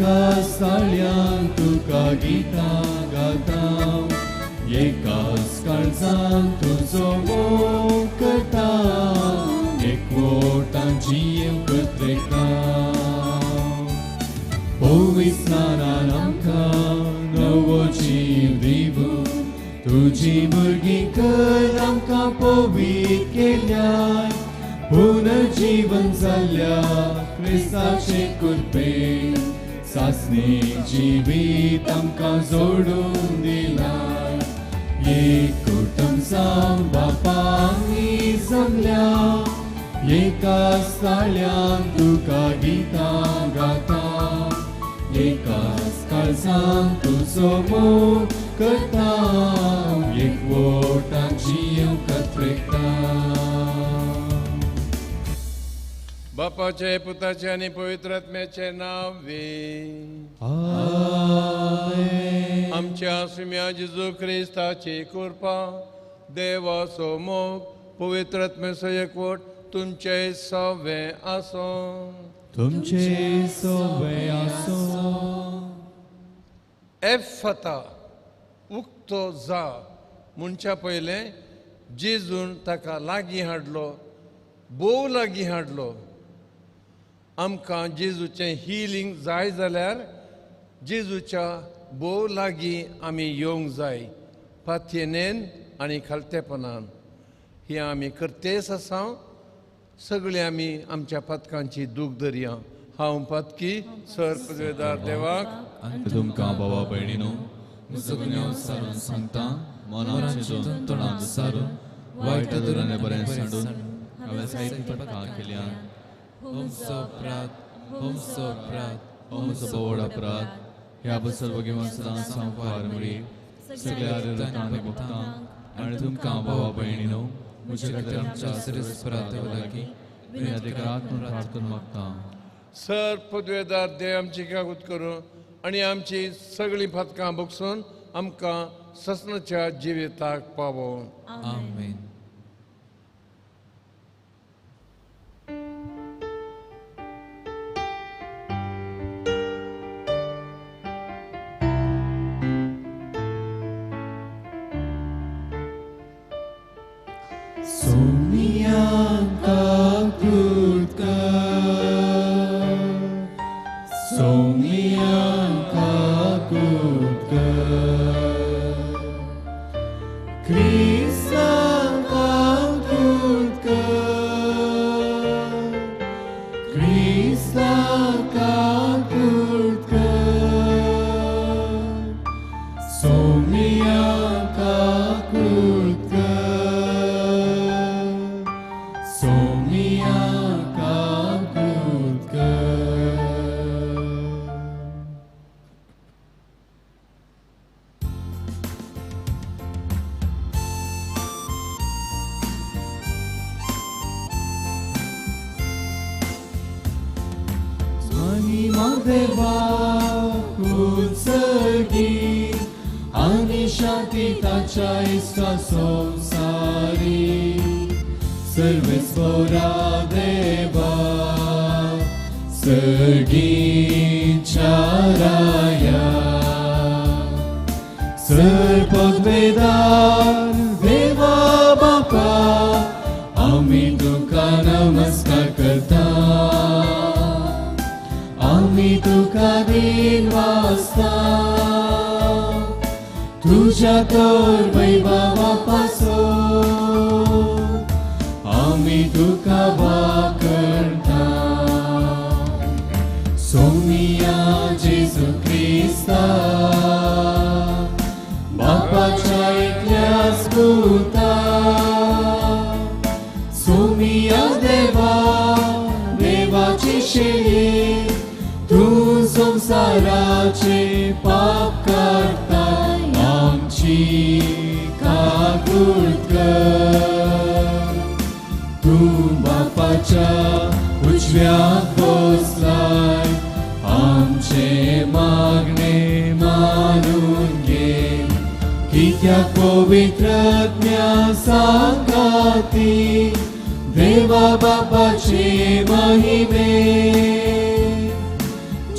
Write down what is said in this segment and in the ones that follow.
एकाच ताळ्यान तुका गितां गाता, एकाच काळजान तुजो मोग करता, एकवटान जीव कत्रेता. पवित्र स्नानान आमकां नवो जीव दिवन तुजी भुरगीं कर आमकां पवित्र केल्याय, पुनर्जीवन जाल्ल्या क्रिस्ताचे कृपेन सासणीक जिवीत आमकां जोडून दिलाय. एकूटम जावन बापांनी जमल्या, एकाच ताळ्यान तुका गितां गाता, एकाच काळजान तुजो मोग करता, एकवटान जीव कत्रेता. बापाचे पुताचे आनी पवित्र आत्म्याचे नांव वे. आमेन. आमच्या सुम्या जेजू क्रिस्ताची कृपा, देवाचो मोग, पवित्र आत्म्याचो एकवट तुमचे सवे आसूं. तुमचे सवे आसूं. एफता उक्तो जा म्हणच्या पयलें जेजून ताका लागीं हाडलो, भोव लागीं हाडलो. आमकां जेजूचें हिलींग जाय जाल्यार जेजूच्या भोव लागीं आमी येवंक जाय, पातयेनेन आनी खालतेपणान. हें आमी करतेच आसा. सगळीं आमी आमच्या पातकांची दूख धरया. हांव पातकी सर पदवेदार देवाक आनी तुमकां बाबा भयणीनो म्हजो गुन्यांव सारून सांगता, मनान चिंतून तोंडान सारून वायट धरून बरें सांडून हांवें जायतीं पातकां केल्यां. होमचो अपराध, होमचो अपराध, होमचो बोवड अपराध. ह्या बसल भगिवन सदां संवसार मुरी सगळ्या रतांनी भोगता आनी तुमकां बाबा भयणीनो म्हज्या खातीर आमच्या सर्वेस्परा देवा लागीं विनंती करात म्हूण प्रार्थना मागता. सर पदवेदार देव आमची कागूत करूं आनी आमची सगळीं पातकां भोगसून आमकां ससनाच्या जिविताक पावोवं. आमेन.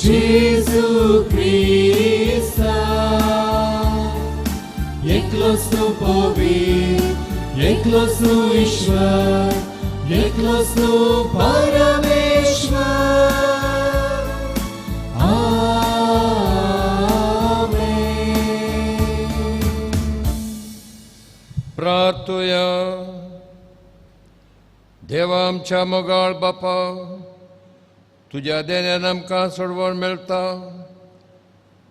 जेजू क्रिस्ता एकलोच तूं पवित्र एकलोच तूं ईश्वर एकलोच तूं परमेश्वर आमेन. प्रार्थुया. देवा आमच्या मोगाळ बापा, तुज्या देण्यान आमकां सोडवण मेळटा.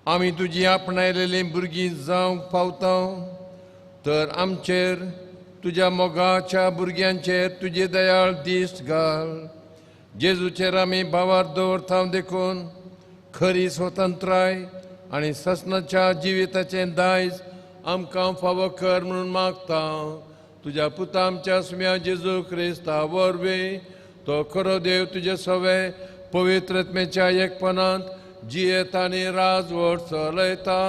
आमी तुजी आपणायलेलीं भुरगीं जावंक पावता तर आमचेर तुज्या मोगाच्या भुरग्यांचेर तुजी दयाळ दिश्ट घाल. जेजूचेर आमी भावार दवरता देखून खरी स्वतंत्राय आनी ससनाच्या जिविताचें दायज आमकां फावो कर म्हणून मागता. तुज्या पुता आमच्या सुम्या जेजू क्रिस्ता वरवीं तो खरो देव तुजे सवे पवित्रत्मेच्या एकपणांत जियेता आनी राजवट चलयता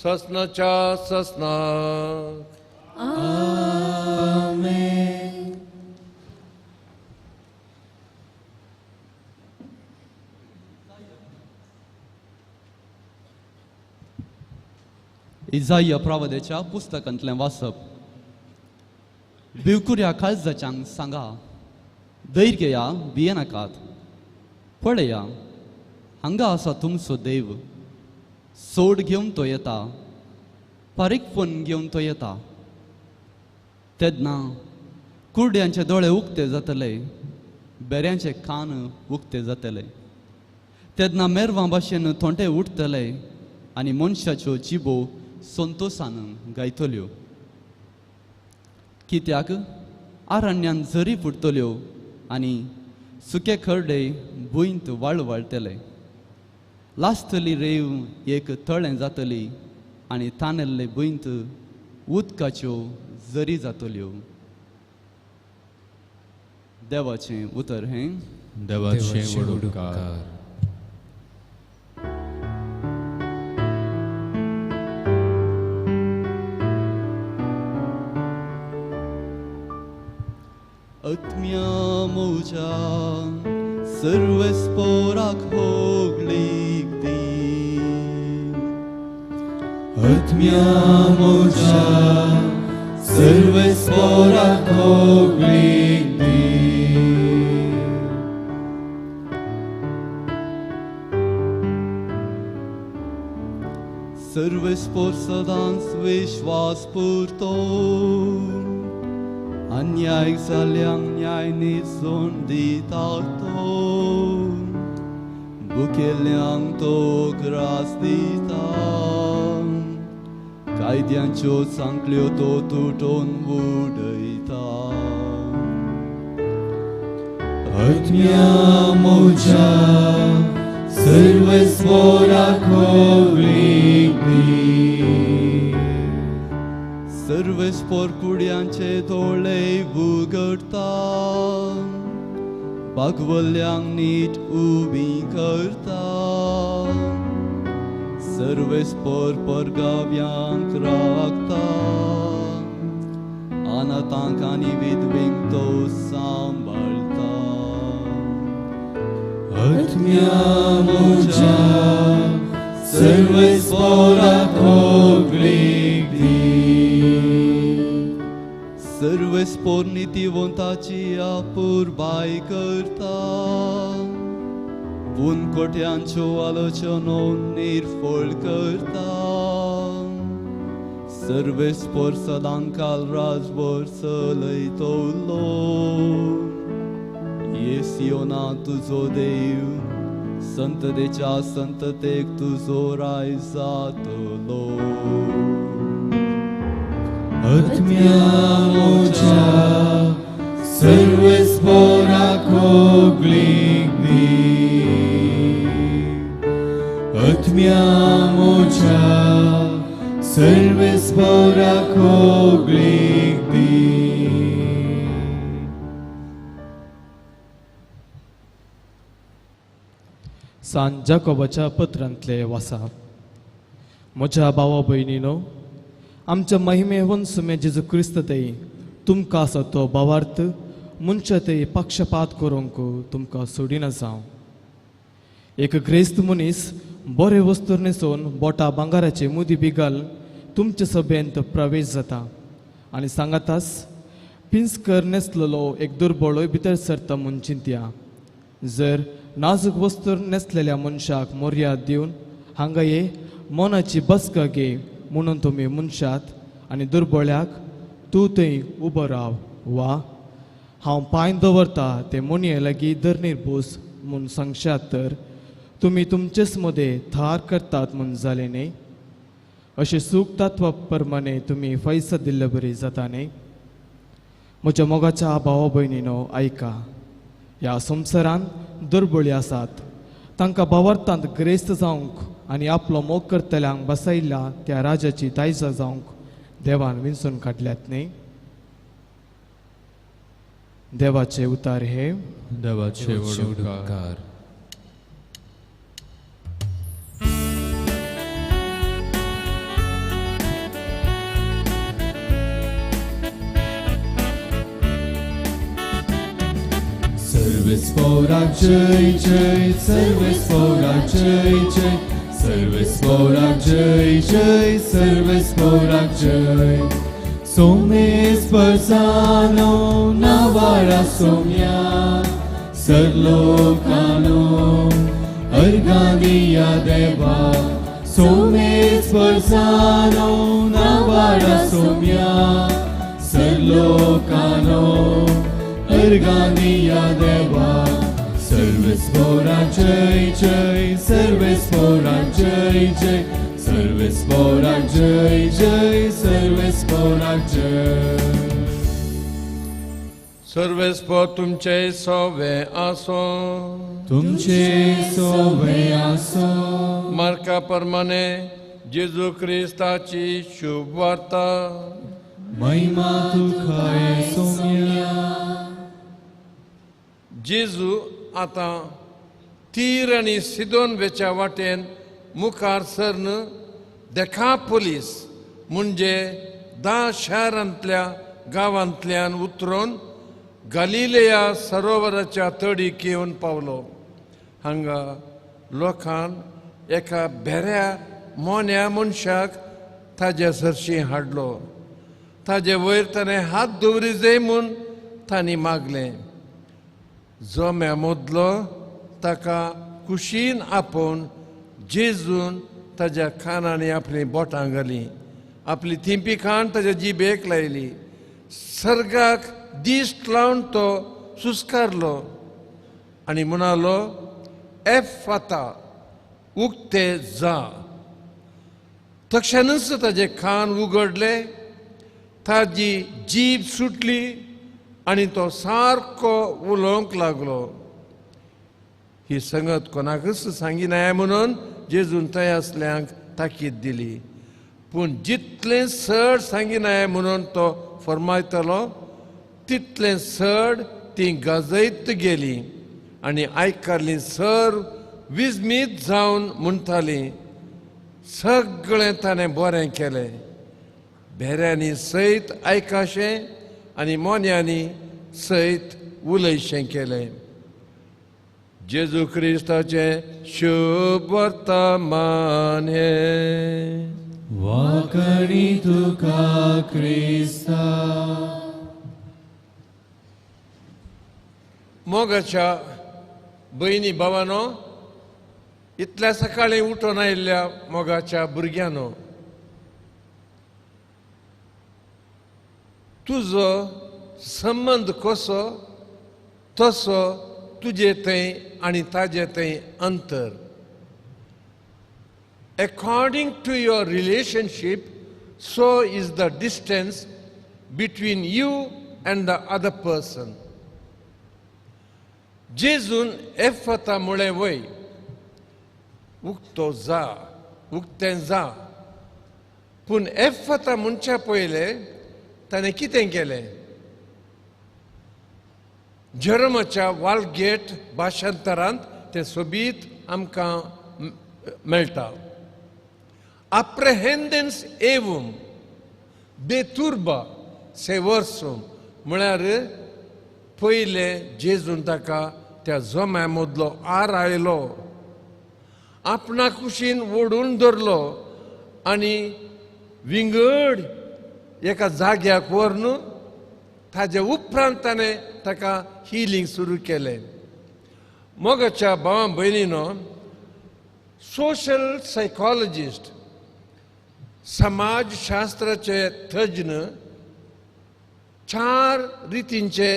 ससनाच्या ससनाक. आमेन. इजाया प्रवाद्याच्या पुस्तकांतलें वाचप. भिवकुऱ्या काळजाच्यांक सांगा, धैर्य घेया, भियेनाकात. पळया, हांगा आसा तुमचो देव. सोड घेवन तो येता, पारीकपण घेवन तो येता. तेन्ना कुर्ड्यांचे दोळे उक्ते जातले, बेऱ्यांचे कान उक्ते जातले. तेन्ना मेरवां भाशेन थोंटे उठतले आनी मनशाच्यो जिबो संतोसान गायतल्यो. कित्याक आरण्यान झरी फुटतल्यो आनी सुके खरडे भुंयत वाळ वाळटले. लासतली रेंव एक तळें जातली आनी तानेल्ले भुंयत उदकाच्यो झरी जातल्यो. देवाचें उतर हें. देवाचें व्हड उपकार. आत्म्या म्हज्या सर्वेस्पोराक होगळीक दी. आत्म्या म्हज्या सर्वेस्पोराक होगळीक दी. सर्वेस्पोर सदांच विश्वास पुरतो, अन्याय जाल्यांक न्याय निजून दिता तो, भुकेल्ल्यांक तो ग्रास दिता, कायद्यांच्यो सांकळ्यो तो तुटोवन उडयता. आत्म्या म्हज्या सर्वेस्पोराक होगळीक दी. सर्वेस्पोर कुड्यांचे दोळे उगडता, बागवल्ल्यांक नीट उबी करता. सर्वेस्पोर परगाव्यांक राखता, अनाथांक आनी विधवींक तो सांबाळता. आत्म्या म्हज्या सर्वेस्पोराक होगळीक दी. सर्वेस्पोर नितीवंताची अपुरबाय करता, पूण कोट्यांच्यो आलोचनो निर्फळ करता. सर्वेस्पोर सदांकाल राजभर चलयतलो. ये सियोना तुजो देव, संततेच्या संततेक तुजो राय जातलो. आत्म्या म्हज्या सर्वेस्पोराक होगळीक दी. आत्म्या म्हज्या सर्वेस्पोराक होगळीक दी. सान जाकोबाच्या पत्रांतले वासाप. म्हज्या भावा भयणीनो, आमच्या महिमेवन सुमे जेजू क्रिस्त तय तुमकां आसा तो भावार्थ मनशा तय पक्षपात करूंक तुमकां सोडिना जावं. एक ग्रेस्त मनीस बरे वस्तूर न्हेसोवन बोटा भांगाराचे मुदी बिगल तुमचे सभेंत प्रवेश जाता आनी सांगातास पिंजकर न्हेसलेलो एक दुर्बळोय भितर सरता म्हूण चिंतया. जर नाजूक वस्तूर न्हेसलेल्या मनशाक मर्याद दिवन हांगा ये मनाची बसका घे म्हणून तुमी मनशात आनी दुर्बळ्याक तूं थंय उबो राव वा हांव पांय दवरता ते मोनये लागीं धरणीर बोस म्हूण सांगशात तर तुमी तुमचेच मदें थार करतात म्हूण जालें न्ही? अशें सूख तत्वा प्रमाणे तुमी फैसा दिल्ले बरी जाता न्ही? म्हज्या मोगाच्या भावा भयणीनो आयका, ह्या संवसारांत दुर्बळी आसात तांकां भावार्थांत ग्रेस्त जावंक आनी आपलो मोग करतल्यांक बसयल्ल्या त्या राजाची दायजा जावंक देवान विंचून काडल्यात न्ही? देवाचे उतार हे देवाचे उपकार. सर्वेस पौराक जय जय, सर्वेस पौराक जय जय, सर्वेस पौराक जय जय, सर्वेस पौराक जय. सोमेस परसानो नावारा सोम्या सरलोकानो अर्गानिया देवा. सोमेस परसानो नावारा सोम्या सरलोकानो अर्गानिया देवा. सर्वेस पौराक जय जय, सर्वेस पौराक जय जय, सर्वेस पौराक जय जय, सर्वेस पौराक जय. सर्वेस पो तुमचे सोवे आसो, तुमचे सोवे आसो. मार्का प्रमाणे जेजू क्रिस्ताची शुभ वार्ता. महिमा तुका सोम्या. जेजू आतां तीर आनी सिदोन वेच्या वाटेन मुखार सरन देखापोलीस म्हणजे 10 शारांतल्या गांवांतल्यान उतरून गालिलेया सरोवराच्या तडीक येवन पावलो. हांगा लोकान एका भेऱ्या मोन्या मनशाक ताज्या सरशीं हाडलो. ताजे वयर ताणें हात दवरी जाय म्हूण तांणी मागलें. जोम्या मदलो ताका कुशीन आपोवन जेजून ताज्या खाणांनी आपलीं बोटां घालीं, आपली थिंपी खाण ताज्या जिबेक लायली. सर्गाक दिश्ट लावन तो सुस्कारलो आनी म्हणालो, एफ आतां उक्ते जा. तक्षणच ताजें खाण उगडलें, ताजी जीब सुटली आनी तो सारको उलोवंक लागलो. ही संगत कोणाकच सांगिनाय म्हणून जेजून थंय आसल्यांक ताकीद दिली. पूण जितलें चड सांगिनाय म्हणून तो फर्मायतलो तितलें चड ती गाजयत गेली आनी आयकल्ली सर विजमीत जावन म्हणटाली, सगळें ताणें बरें केलें. भेऱ्यांनी सयत आयकाशें आनी मोन्यांनी सयत उलयशें केलें. जेजू क्रिस्ताचें शुभ वर्तमान हें. वाकणी तुका क्रिस्ता. मोगाच्या भयणी भावानो, इतल्या सकाळीं उठून आयिल्ल्या मोगाच्या भुरग्यांनो, तुजो संबंद कसो तसो तुजे थंय आनी ताजे थंय अंतर. According to your relationship so is the distance between you and the other person. जेजून एफता म्हळें वय, उक्तो जा, उक्तें जा. पूण एफता म्हणच्या पयलें ताणें कितें केलें? जेरोमाच्या वालगेट भाशांतरांत तें सोबीत आमकां मेळटा. अप्रेहेंडेन्स एवम बेतुर्बा सेवर्सुम म्हळ्यार पयलें जेजून ताका त्या जोम्या मदलो आर आयलो. आपणा कुशीन ओडून धरलो आनी विंगड एका जाग्याक व्हरून ताजे उपरांत ताणें ताका हिलींग सुरू केलें. मोगाच्या भावा भयणीनो, सोशल सायकोलॉजिस्ट समाजशास्त्राचे तज्ञ चार रितींचे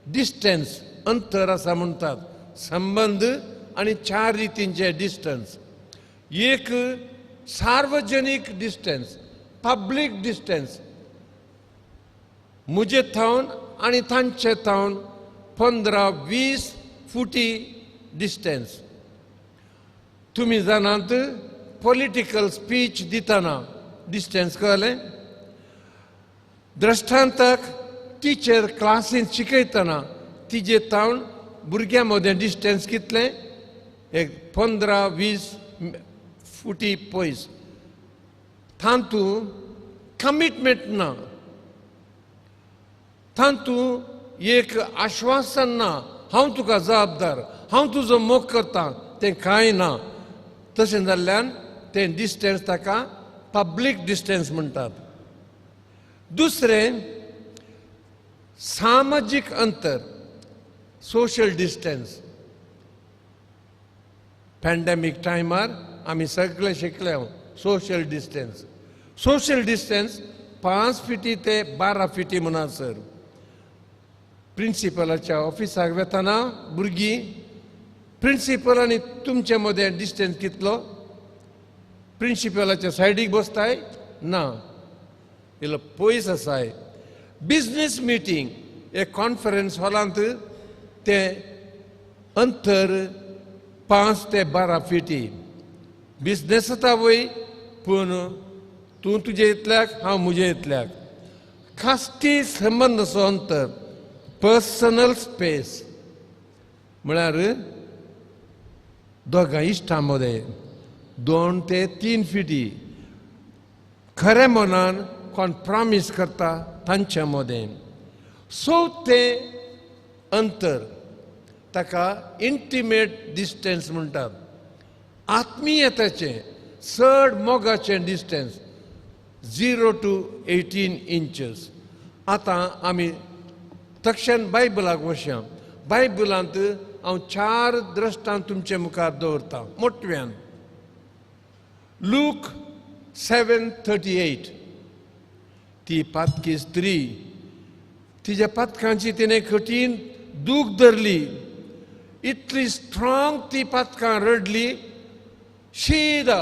डिस्टन्स अंतर आसा म्हणटात, संबंद आनी चार रितींचे डिस्टन्स. एक सार्वजनीक डिस्टन्स, पब्लीक डिस्टन्स, म्हजे थावन आनी तांचे थावन 15-20 फुटी डिस्टन्स. तुमी जाणात पॉलिटिकल स्पीच दितना डिस्टन्स कळ्ळें. दृश्टांताक टिचर क्लासींत शिकयतना तिजे थावन भुरग्यां मदें डिस्टन्स कितलें, एक 15-20 फुटी पयस. तातूंत कमिटमेंट ना, तातूंत एक आश्वासन ना, हांव तुका जबाबदार, हांव तुजो मोग करता, तें कांय ना. तशें जाल्ल्यान तें डिस्टन्स ताका पब्लीक डिस्टन्स म्हणटात. दुसरें सामाजीक अंतर, सोशल डिस्टन्स. पॅन्डेमीक टायमार आमी सगळे शिकले सोशल डिस्टन्स. सोशल डिस्टन्स 5 फिटी ते 12 फिटी म्हणसर. प्रिंसिपलाच्या ऑफिसाक वतना भुरगीं प्रिंसिपल आनी तुमचे मदें डिस्टन्स कितलो, प्रिंसिपलाच्या सायडीक बसताय ना, इल्लो पयस आसाय. बिजनेस मिटींग एक कॉन्फरन्स हॉलांत तें अंतर 5 ते 12 फिटी. बिजनेस जाता वय, पूण तूं तुजे इतल्याक, हांव म्हजे इतल्याक. खासगी संबंद असो अंतर, पर्सनल स्पेस म्हळ्यार दोगां इश्टां मदें 2 ते 3 फिटी. खरें मनान कोण प्रॉमीस करता तांच्या मदें. सो तें अंतर ताका इंटिमेट डिस्टन्स म्हणटात. आत्मीयताचें चड मोगाचें डिस्टन्स 0 to 18 inches. आतां आमी तक्षण बायबलाक वचया. बायबलांत हांव 4 दृश्टांत तुमचे मुखार दवरता मोटव्यान. लूक 7:38. ती पातकी स्त्री, तिज्या पातकांची तिणें कठीण दूख धरली, इतली स्ट्रॉंग ती पातकां रडली, शीदा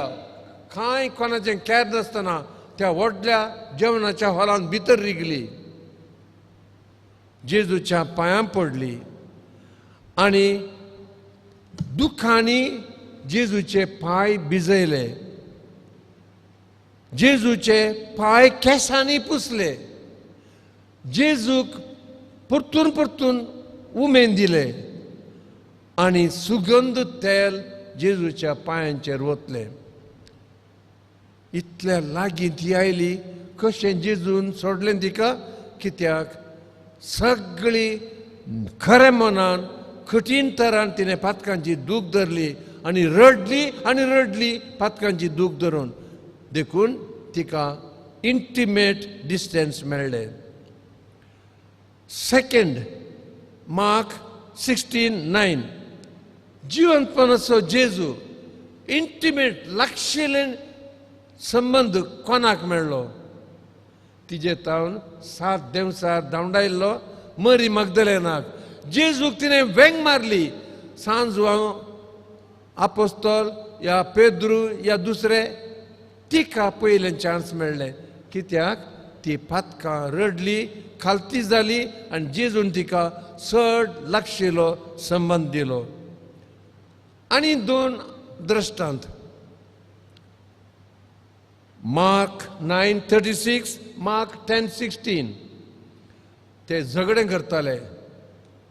कांय कोणाचें कॅर नासतना त्या व्हडल्या जेवणाच्या हॉलांत भितर रिगली, जेजूच्या पांयां पडली आनी दुखांनी जेजूचे पांय भिजयले, जेजूचे पांय केंसांनी पुसले, जेजूक परतून परतून उमेद दिले आनी सुगंध तेल जेजूच्या पांयांचेर ओतलें. इतल्या लागीं ती आयली, कशें जेजून सोडलें तिका, कित्याक सगळी खरें मनान कठीण तरान तिणें पातकांची दूख धरली आनी रडली आनी रडली पातकांची दूख धरून, देखून तिका इंटिमेट डिस्टन्स मेळ्ळें. Second, mark 16:9. जिवंतपणाचो जेजू इंटिमेट लागशिल्ले संबंद कोणाक मेळ्ळो? तिजे तावन 7 देंवसार धांवडायल्लो मरी मगदलेनाक. जेजूक तिणें वेंग मारली. सांजू हांव आपोस्तोल या पेद्रू या दुसरे, तिका पयलें चान्स मेळ्ळें, कित्याक ती पातकां रडली, खालती जाली आनी जेजून तिका चड लागशिल्लो संबंद दिलो. आनी 2 दृश्टांत, मार्क 9:36, मार्क 10:16. ते झगडें करताले,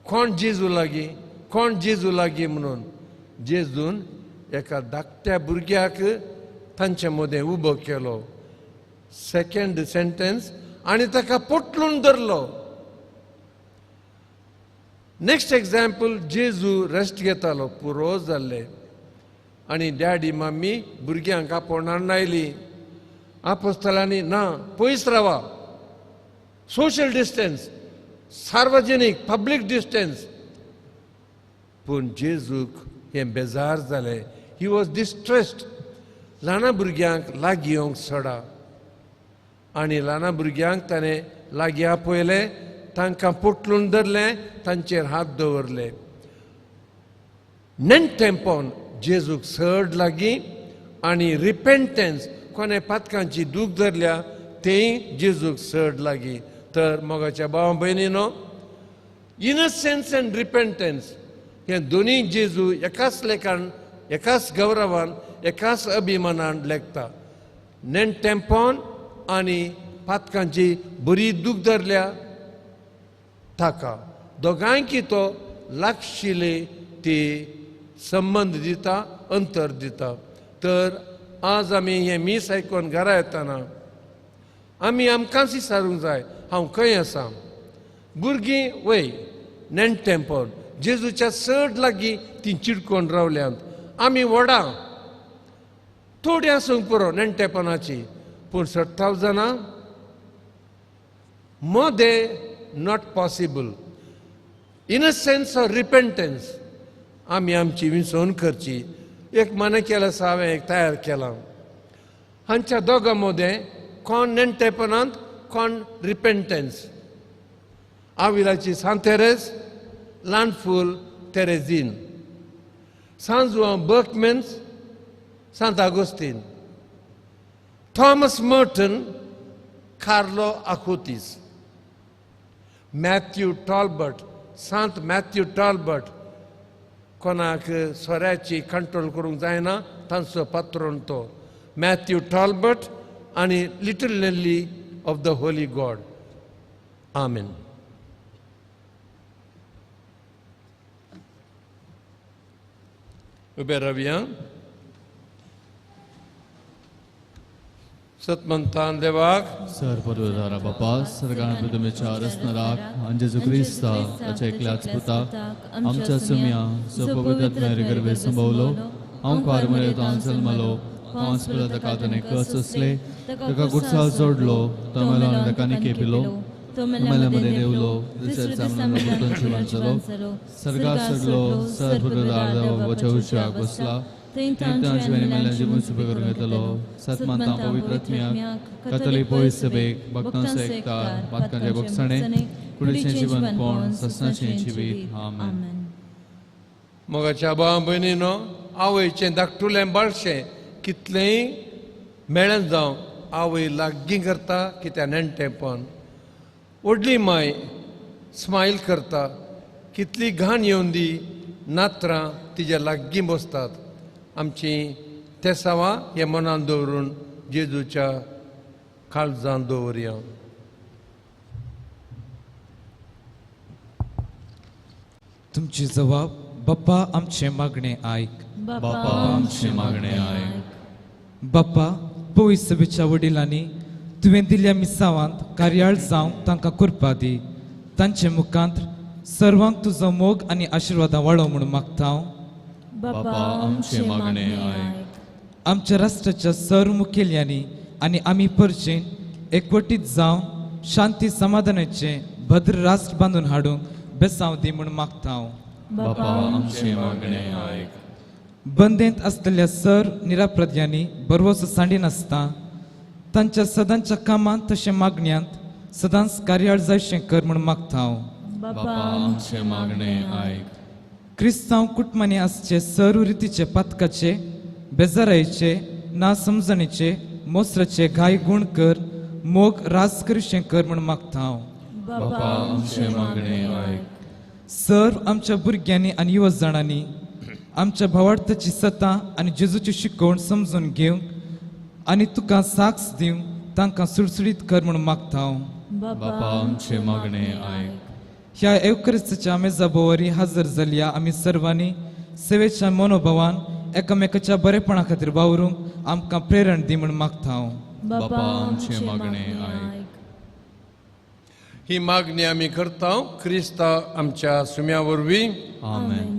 कोण जेजू लागीं, कोण जेजू लागीं म्हणून. जेजून एका धाकट्या भुरग्याक तांचे मदें उबो केलो. सेकंड सेंटेन्स, आनी ताका पोटलून धरलो. नेक्स्ट एग्जाम्पल, जेजू रेस्ट घेतालो, पुरो जाल्ले. आनी डॅडी मम्मी भुरग्यांक आपोवन हाडून आयली. आपोस्तलांनी ना, पयस रावा, सोशल डिस्टन्स, सार्वजनीक पब्लीक डिस्टन्स. पूण जेजूक हें बेजार जालें. He was distressed. ल्हाना भुरग्यांक लागीं येवंक सोडा. आनी ल्हाना भुरग्यांक ताणें लागीं आपयलें, तांकां पोटलून धरलें, तांचेर हात दवरले. नेणटेंपण जेजूक चड लागीं आनी रिपेंटन्स, कोणें पातकांची दूख धरल्या तेंय जेजूक चड लागीं. तर मोगाच्या भाव भयणीनो, इनोसन्स एंड रिपेंटन्स हे दोनूय जेजू एकाच लेखान, एकाच गौरवान, एकाच अभिमानान लेखता. नेणटेंपण आनी पातकांची बरी दूख धरल्या ताका दोगांयकी तो लागशिले ती संबंद दिता, अंतर दिता. तर आज आमी हें मीस आयकून घरा येतना आमी आमकांच विचारूंक जाय, हांव खंय आसा? भुरगीं वय नेणटेंपण जेजूच्या चड लागीं तीं चिडकोन रावल्यांत. आमी व्हडां थोडी आसूंक पुरो नेणटेपणाची, पूण सत्ताव जाणां मदें not possible. Innocence or repentance आमी आमची विंचवण करची. एक मना केलां आसा, हांवें एक तयार केलां. हांच्या दोगां मदें कोण नेणटेपणांत, कोण रिपेंटन्स. आविलाची सांत तेरेज, ल्हान फूल तेरेझीन, San Juan Berchmans, Sant Augustine, Thomas Merton, Carlo Acutis, Matthew Talbot, Sant Matthew Talbot. कोणाक सोऱ्याची कंट्रोल करूंक जायना तांचो पात्रोन तो मॅथ्यू टॉलबर्ट आनी little Nelly of the holy God. आमेन. उबे रावया. सतमंतान देवाक सर परवदारा बापा सरकार तुमच्या रसनराक आनी जेजू क्रिस्ता ताच्या एकल्याच पुताक आमच्या सुम्या जो पवित्र मेरी गर्भे संभवलो, हांव कारमरे तान जल्मलो, पांच पिला ताका ताणें कस असले, ताका गुडसाल जोडलो, तो मेलो आनी ताका निके पिलो, तो मेल्या मदें देवलो, दुसऱ्या दिसा मरणां जिवन जालो, सर्गार सरलो, सर परवदार देवा बाबाच्या उजव्याक बसला, मेल्ल्यांची सुबे करून घेतलो, सतमानता पवित्र आत्म्याक, कातोलीक पवित्र सभेक, भक्तांचो एकतार, पातकांचे भोगसणे, कुडीचें जिवनपण, ससनाचें जिवीत. आमेन. मोगाच्या भाव भयणीनो, आवयचें धाकटुलें बाळशें कितलेंय मेळन जावं आवय लागीं करता कित्याक नेणटेंपण. व्हडली माय स्मायल करता, कितली घाण येवन दी नात्रां तिज्या लागीं बसतात. आमची तेसावां हे मनान दवरून जेजूच्या काळजान दवरया. तुमची जबाब बाप्पा आमचें मागणें आयक. बाप्पा आमचें मागणें आयक. बाप्पा, पवित्र सभेच्या वडिलांनी तुवें दिल्ल्या मिसावांत कार्याळ जावंक तांकां कृपा दी. तांचे मुखांत सर्वांक तुजो मोग आनी आशिर्वादां वाडो म्हूण मागता हांव. बापा आमचें मागणें आयक. आमच्या राष्ट्राच्या सर्व मुखेल्यांनी आनी आमी परजेन एकवटीत जावन शांती समाधानाचें भद्र राष्ट्र बांदून हाडूंक बेसांव दी म्हूण मागता हांव. बापा आमचें मागणें आयक. बंदेंत आसतल्या सर निराप्रद्यांनी बरवसो सांडिनासता तांच्या सदांच्या कामांत तशें मागण्यांत सदांच कार्याळ जायशें कर म्हूण मागता हांव. बापा आमचें मागणें आयक. क्रिस्तांव कुटुंबांनी आसचे सर्व रितीचे पातकाचे, बेजारायेचे, ना समजणेचे, मोसराचे घाय गुण कर, मोग रास करशें कर म्हूण मागता हांव. बापा आमचें मागणें आयक. सर्व आमच्या भुरग्यांनी आनी युवा जाणांनी आमच्या भावार्थाची सतां आनी जेजूची शिकवण समजून घेवंक आनी तुका साक्ष दिवंक तांकां सुडसुडीत कर म्हूण मागता हांव. बापा आमचें मागणें आयक. ह्या एवक्रिस्ताच्या मेजा भोंवरी हजर जाल्या आमी सर्वांनी सेवेच्या मनोभावान एकामेकाच्या बरेपणा खातीर वावरूंक आमकां प्रेरण दी म्हूण मागता हांव. बापा आमचें मागणें आयक. ही मागणी आमी करता क्रिस्ता आमच्या सुम्या वरवीं. आमेन.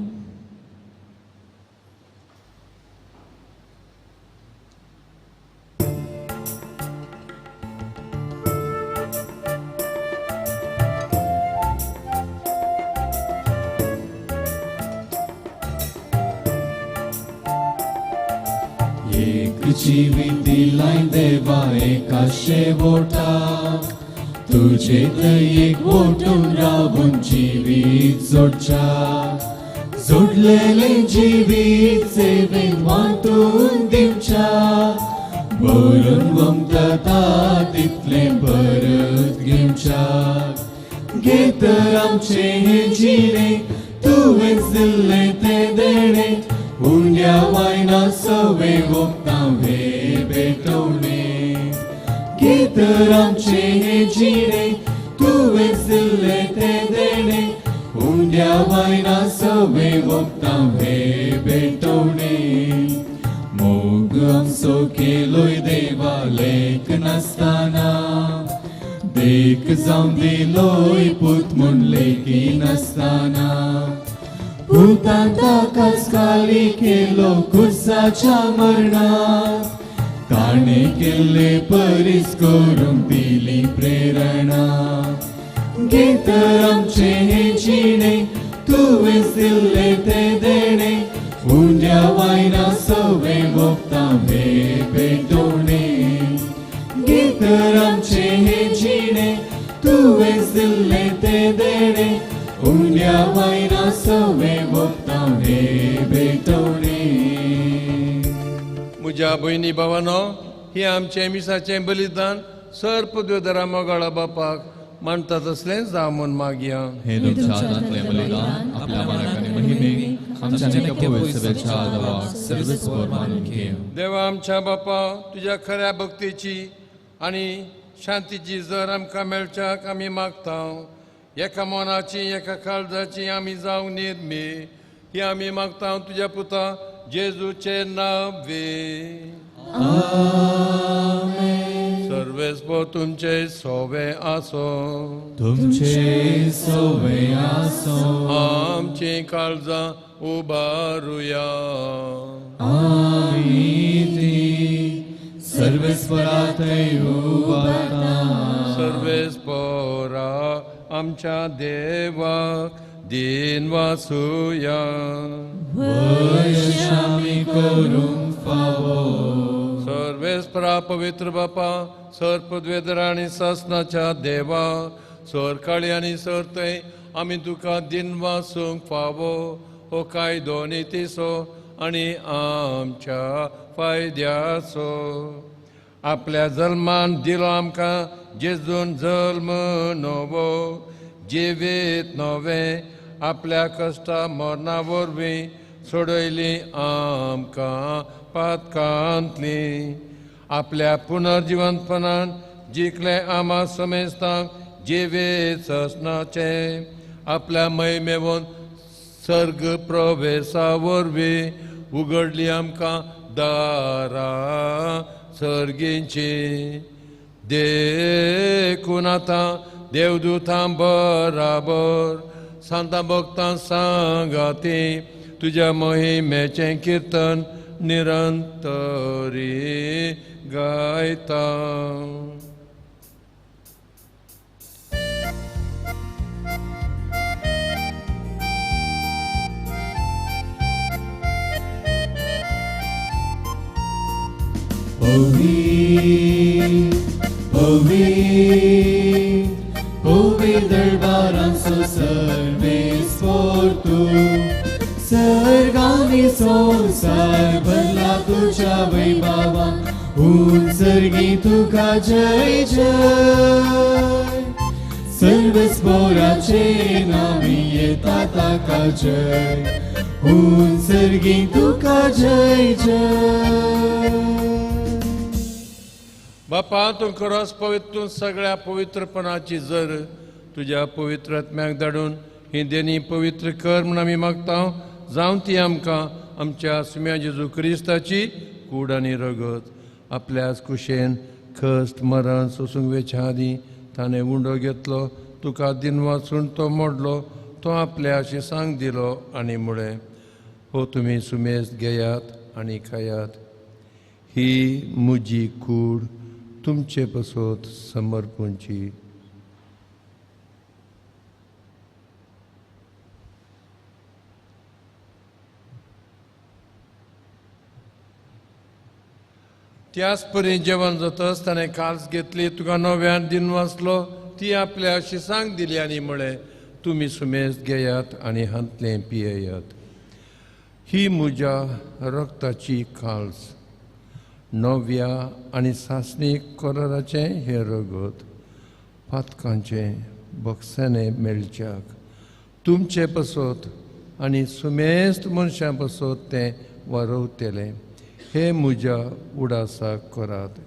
जिवीत दिलाय देवा एका शेवटा तुजे दयेक वोटून रावून जिवीत जोडच्या जोडलेलें जिवीत सेवेन वांटून दिवच्या भरून वमता तितलें परत घेवच्या घे तर आमचें हें जिणें तुवेंच दिल्लें तें देणें उंड्या वायना सवे वखदां हे भेटवणें घे तर आमचें हें जिणें तुवेंच दिल्लें तें देणें उंड्या वायना सवे वखदां हे भेटवणें मोग आमचो केलोय देवा लेख नासतना देख जावन दिलोय पूत म्हूण लेखी नासतना पुतान ताकाच खाली केलो खुर्साच्या मरणाक ताणें केल्ले परीस करूंक दिली प्रेरणा घे तर आमचें हें जिणें तुवेंच दिल्लें तें देणें उंड्या वायना सवे वखदां हे भेटवणें घे तर आमचें हें जिणें तुवेंच दिल्लें तें देणें उंड्या वायना सवे वखदां हे भेटवणें. म्हज्या भयणी भावानो, हें आमचें मिसाचें बलिदान सर पदवेदारा मोगाळा बापाक मानता तसलें जावं म्हूण मागया. हे तुमच्या हातांतलें बलिदान आपल्या मानाक आनी महिमेक आमच्या आनी पवित्र सभेच्या आदावाक सर्वेस्पर मानून घेवं. देवा आमच्या बापा, तुज्या खऱ्या भक्तीची आनी शांतीची जर आमकां मेळच्याक आमी मागता. एका मनाची एका काळजाची आमी जावंक निर्मी ही आमी मागता तुज्या पुता जेजूचे नावे. सर्वेस्पर तुमचे सोवे आसो. तुमचे सोवे आसो. आमची काळजां उबारुया. आमी ती सर्वेस्परा थंय उबारता. सर्वेस्परा आमच्या देवाक दिन वासुया. वयश आमी करूंक फावो. सर्वेस्परा पवित्र बापा, सर पदवेदरा आनी सासनाच्या देवा, सर काळी आनी सर थंय आमी तुका दिन वासूंक फावो हो कायदो नितीचो आनी आमच्या फायद्याचो. आपल्या जल्मान दिलो आमकां जेजून जल्म नवो जिवीत नवें आपल्या कश्टा मरणा वरवीं सोडयली आमकां पातकांतली. आपल्या पुनर्जिवंतपणान जिखले आमा समेस्तांक जिवीत ससनाचें. आपल्या महिमेवन सर्ग प्रवेशा वरवीं उगडली आमकां दारां सर्गींची. देखून आतां देवदूतां बराबर सांतां भक्तां सांगाती तुज्या महिमेचें किर्तन निरंतरी गायता. पवी पवी पवी दरबारांचो सर्वेस्पर तूं सर्गांनी संवसार भरला तुज्या वैभवान उंचर्गी तुका जय जय. सर्वेस्पराचे नामी येता ताका जय उंचर्गी तुका जय जय. बापा, तूं खरोच पवित्र, तूं सगळ्या पवित्रपणाची जर तुज्या पवित्र आत्म्याक धाडून ही देणी पवित्र कर म्हूण आमी मागता. जावं ती आमकां आमच्या सुम्या जेजू क्रिस्ताची कूड आनी रगत. आपल्याच कुशेन कश्ट मरण सोसूंक वेच्या आदीं ताणें उंडो घेतलो, तुका दिन वाचून तो मोडलो, तो आपल्या शिसांक दिलो आनी म्हळें, हो तुमी सुमेस्त घेयात आनी खायात, ही म्हजी कूड तुमचे पसत समर्पूंची. त्याच परी जेवण जातच ताणें काल्स घेतली, तुका नव्यान दिन वाचलो, ती आपल्या शिसांक दिली आनी म्हळें, तुमी सुमेज घेयात आनी हांतलें पियेयात. ही म्हज्या रक्ताची काल्स, नव्या आनी सासणीक कराराचें हें रगत पातकांचें बक्षाणें मेळच्याक तुमचे पसत आनी सुमेस्त मनशां पसत तें वारवतलें. हे म्हज्या उडासाक करात.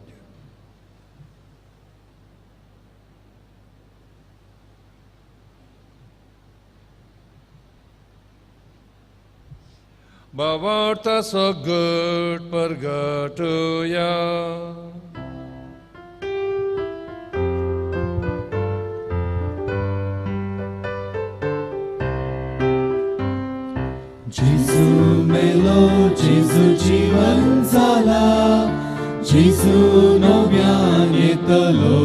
बाबार्थाचो गट परगटया. जेजू मेलो, जेजू जीवन जाला, जेजू नव्यान येतलो.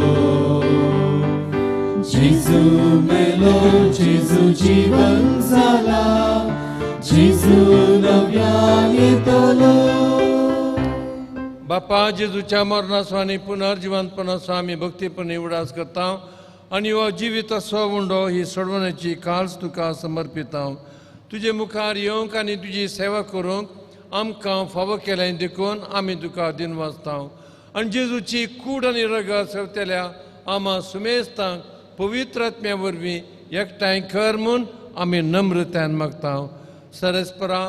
जेजू मेलो, जेजू जीवन जाला, जेजू नव्यान येतलो. बापा, जेजूच्या मरणाचो आनी पुनर्जिवंतपणाचो आमी भक्तीपणी उडास करता आनी हो जिविताचो उंडो ही सोडवण्याची काल्स तुका समर्पिता. तुजे मुखार येवंक आनी तुजी सेवा करूंक आमकां फावो केलें देखून आमी तुका दिनवासता. आनी जेजूची कूड आनी रगत सेवतल्या आमा सुमेस्तांक पवित्र आत्म्या वरवीं एकठांय कर म्हूण आमी नम्रतायेन मागता. सरस्परा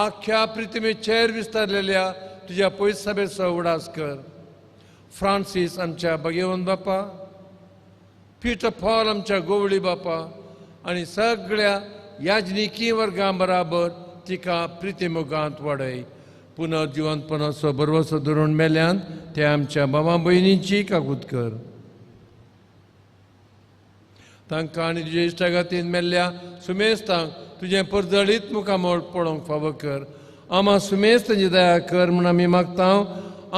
आख्या प्रितिमेचेर विस्तारलेल्या तुज्या पयसभेचो उडास कर. फ्रांसीस आमच्या भगेवन बापा, पिटर पॉल आमच्या गोवळी बापा आनी सगळ्या याजनिकी वर्गां बराबर तिका प्रितिमुगांत वाडय. पुनर्जिवंतपणाचो भरवसो धरून मेल्यान ते आमच्या बाबा भयणींची काकूत कर. तांकां आनी तुजे इश्टागातीन मेल्ल्या सुमेस्तांक तुजें परजळीत मुखामळ पळोवंक फावो कर. आमा सुमेस्त तांची दया कर म्हूण आमी मागता.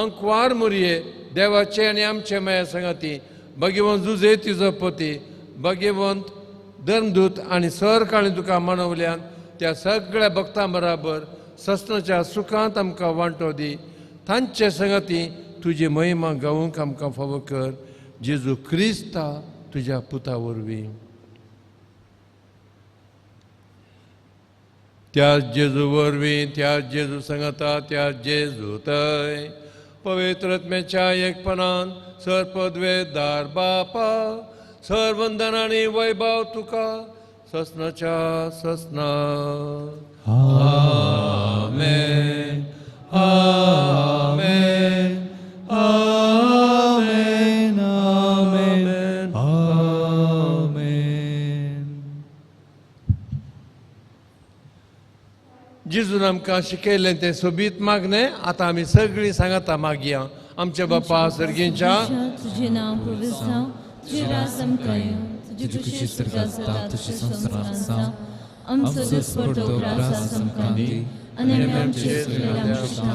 अंकवार मुरये देवाचे आनी आमचे माया सांगाती भगवंत जुजे तिजो पती भगवंत धर्मदूत आनी सर काळी तुका मानवल्यान त्या सगळ्या भक्तां बराबर ससनाच्या सुखांत आमकां वांटो दी. तांचे संगाती तुजी महिमा गावूंक आमकां फावो कर. जेजू क्रिस्ता तुज्या पुता वरवीं. त्या जेजू वरवीं, त्या जेजू सांगाता, त्या जेजू तय पवित्र आत्म्याच्या एकपणान सर पदवेदार बापा सर वंदन आनी वैभव तुका ससनाच्या ससना. आमेन, आमेन, आमेन, आमेन, आमेन. जेजून आमकां शिकयलें तें सोबीत मागणें आतां आमी सगळीं सांगाता मागया. आमच्या बापा सर्गींच्या, तुजें नांव पवित्र जावं, तुजें राज आमकां येवं, तुजी खुशी स्वर्गांत जाता तशी संवसारांत जावं. आमचो दिसपट्टो ग्रास आमकां दी आनी आमी आमचे चुकलेल्यांक शिकता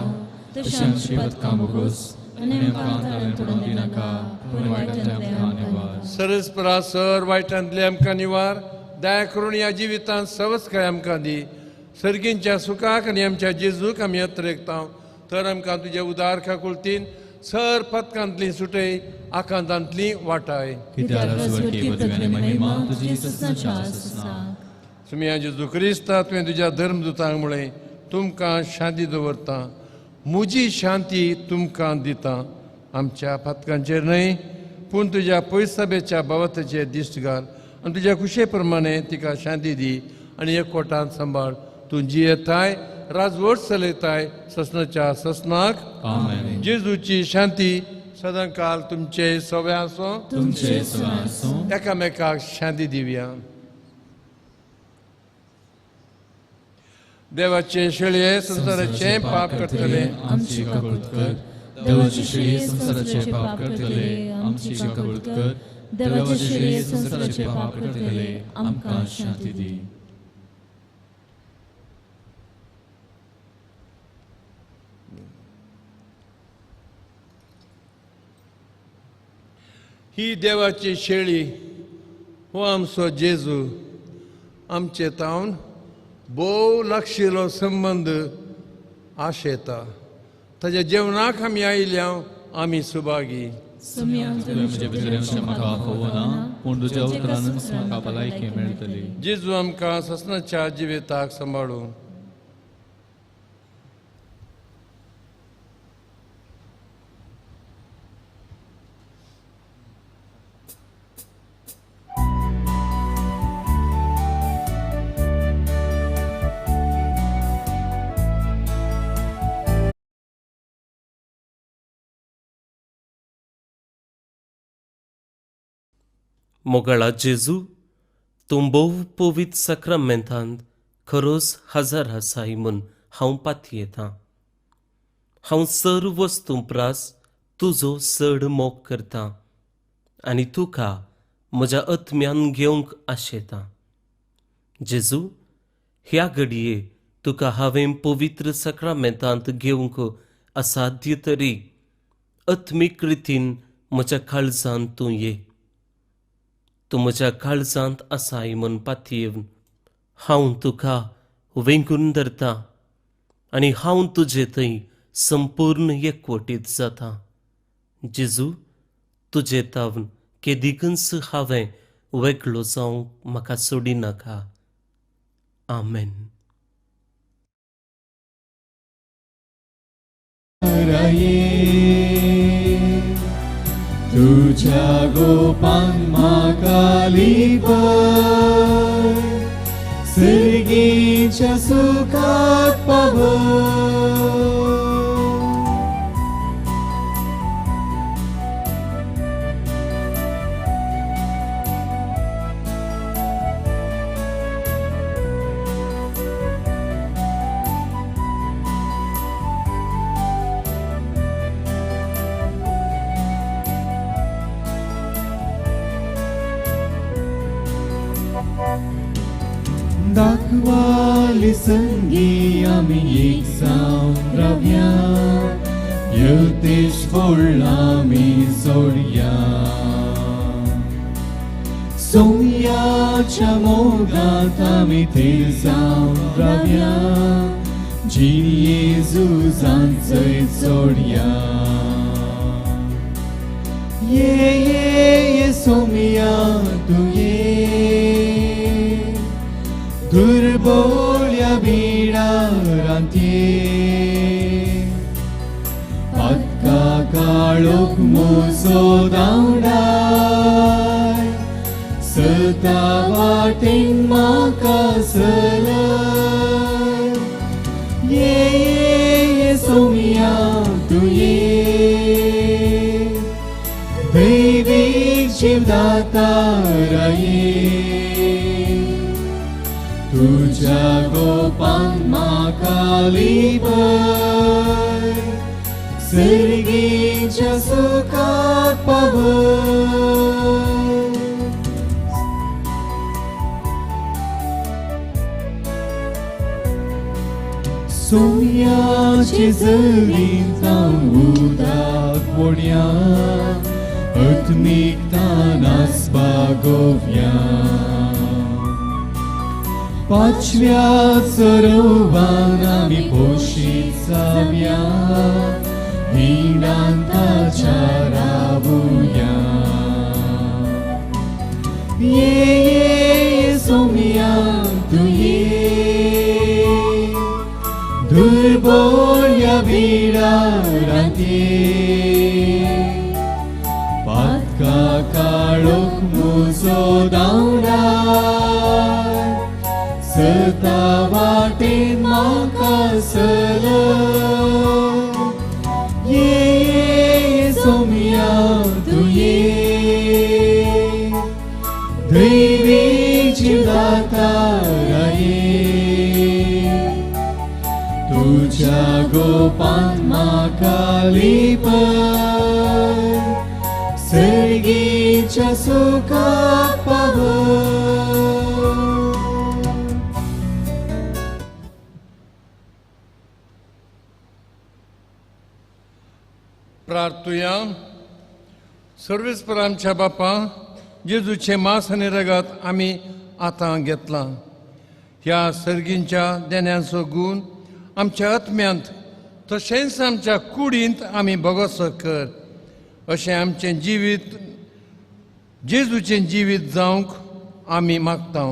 तशें आमची पदकां भोगोस आनी आमकां ताळ्यांत पडूंक दिनाका, पूण वायटांतले आमकां निवार. सरस्परा सर वायटांतले आमकां निवार. दया करून ह्या जिवितांत सवस्काय आमकां दी. सर्गींच्या सुखाक आनी आमच्या जेजूक आमी अत्रेकता तर आमकां तुज्या उदार काकुळतीन सर पदकांतली सुटय आकांतांतली वाटाय. सुमिया जेजू क्रिस्ता, तुवें तुज्या धर्मदुतांक म्हळें, तुमकां शांती दवरता, म्हजी शांती तुमकां दिता. आमच्या पातकांचेर न्हय पूण तुज्या पयसभेच्या बाबताचेर दिश्ट घाल आनी तुज्या खुशे प्रमाणे तिका शांती दी आनी एकवटान सांबाळ. तूं जियेताय, राजवट चलयताय ससनाच्या ससनाक. जेजूची शांती सदांकाल तुमचे सवे आसूं, एकामेकाक शांती दिवया. देवाचे शेळये संवसाराचें पाप करतले आमची काकूत कर. देवाचे शेळये संवसाराचें पाप करतले आमची काकूत कर. देवाचे शेळये संवसाराचें पाप करतले आमकां शांती दी. ही देवाची शेळी हो आमचो जेजू आमचे तावन भोव लागशिल्लो संबंद आशेता. ताज्या जेवणाक आमी आयल्या, आमी सुभागी. पूण तुज्या उतरानच म्हाका भलायकी मेळटली. जेजू आमकां ससनाच्या जिविताक सांबाळूं. मोगाळा जेजू, तूं भोव पवित्र साक्रामेंतांत खरोच हजर आसाय म्हूण हांव पातयेतां. हांव सर्व वस्तूं प्रास तुजो चड मोग करतां आनी तुका म्हज्या आत्म्यान घेवंक आशेतां. जेजू, ह्या घडये तुका हांवें पवित्र साक्रामेंतांत घेवंक असाध्य तरी आत्मीक रितीन म्हज्या काळजांत तूं ये. तूं म्हज्या काळजांत आसाय म्हूण पातयेवन हांव तुका वेंगून धरतां आनी हांव तुजे थंय संपूर्ण एकवटीत जाता. जेजू, तुजे तावन केदिकूच हांवें वेगळो जावंक म्हाका सोडिनाका. आमेन. तुझ्या गोपान म्हाका लिपय, सर्गीच्या सुखाक पावय. दाखवाली संगी आमी एक जावन रावया, यतेश फोडला आमी जोडया. सोमयाच्या मोगांत आमी थीर जावन रावया, जिणये झुजांत जैत जोडया. ये ये ये सोमया तूं ये, दुर्बोळ्या बिडारांत ये, पातका काळोख म्हजो धांवडाय, सता वाटेन म्हाका चलय. ये ये ये सोमया तूं ये, दैवीक जिवदाता ये, तुझ्या गोपान म्हाका लिपय, सर्गीच्या सुखाक पावय. सोमयाचे जरींत हांव उदक वोडया, आत्मीकतान आसपाक गोव्या. पाचव्या सरोवान आमी पोशीत जावया, हिणान ताच्या रावुया. ये ये सोमया तूं ये, दुर्बोळ्या बिडारांत ये, पातका काळोख म्हजो धांवडाय, सता वाटेन म्हाका चलय. ये ये सोमया तूं ये, दैवीक जिवदाता ये, तुझ्या गोपान म्हाका लिपय, सर्गीच्या सुखाक पावय. प्रार्थुया. सर्वेस्पर आमच्या बापा, जेजूचें मांस आनी रगत आमी आतां घेतलां. ह्या सर्गींच्या देण्यांचो गूण आमच्या आत्म्यांत तशेंच आमच्या कुडींत आमी भोगोसो कर. अशें आमचें जिवीत जेजूचें जिवीत जावंक आमी मागता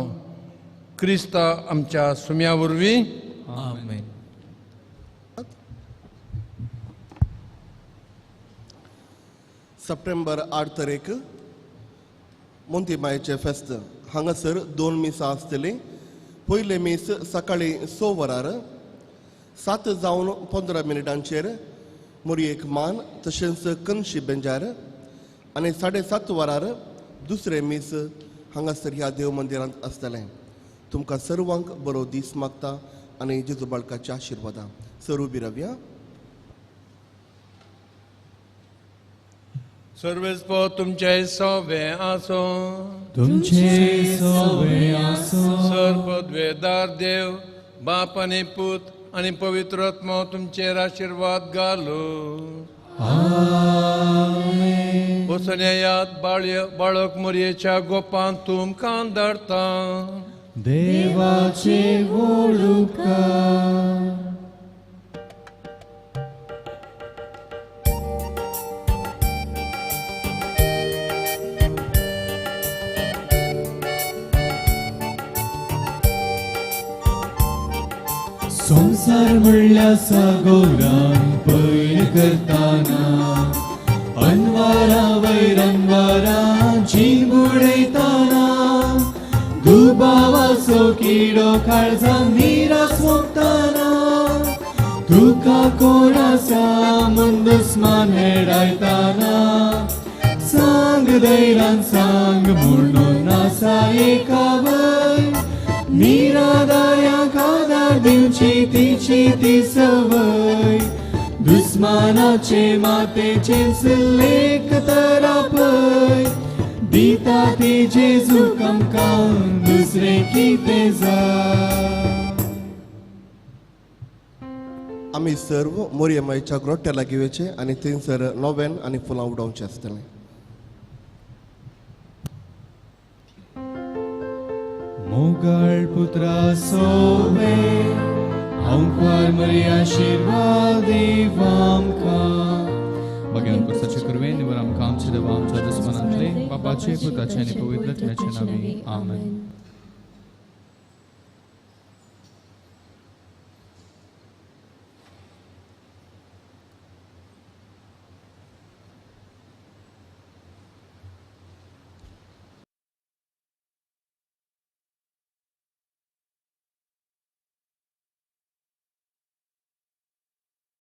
क्रिस्ता आमच्या सुम्या वरवीं. आमेन. सप्टेंबर 8 तारीख मोंतीमायचें फेस्त. हांगासर 2 मिसां आसतलीं. पयलें मीस सकाळीं 6 वरार 7 जावन 15 मिनटांचेर मोरयेक मान तशेंच कनशी बेंजार आनी 7:30 वरार दुसरें मीस हांगासर ह्या देव मंदिरांत आसतलें. तुमकां सर्वांक बरो दीस मागता आनी जेजू बाळकाच्या आशिर्वादां. सर उबी रावया. सर्वेस्पो तुमचे सोवे आसो, तुमचे सोवे आसो. सर पदवेदार देव बाप आनी पूत आनी पवित्र आत्मो तुमचेर आशिर्वाद घालो. आमेन. वचून येयात बाळक मोरयेच्या गोपांत तुमकां धाडटा. देवाचे वळुका. संसार म्हणल्यार सागोरान पयर करताना अनवारा वयर अनवारा जीव उडयताना दुबावाचो किडो काळजान निरास मोगताना तुका कोण आसा म्हूण दुस्मान हेडायताना सांग धैर्यान सांग म्हणून आसा एकावय निराधाऱ्यांक आदार दिवची तिची ती संवय दुस्मानाचे मातेचेच लेख तर आपय दिता ती जेजूक आमकां दुसरें कितें जाय. आमी सर्व मोरयेमायच्या ग्रोट्या लागीं वयचें आनी थंयसर नोवेन आनी फुलां उडोवचें आसतलें. मोगाळ पुत्रा सोवे हांव मरी आशिर्वाद दीव आमकां. भगवान पुरसाचे कुरवे निवर आमकां आमचे देवा आमच्या दुस्मनांतले बापाचे पुताचे आनी पवित्र आत्म्याचे नांवी. आमेन.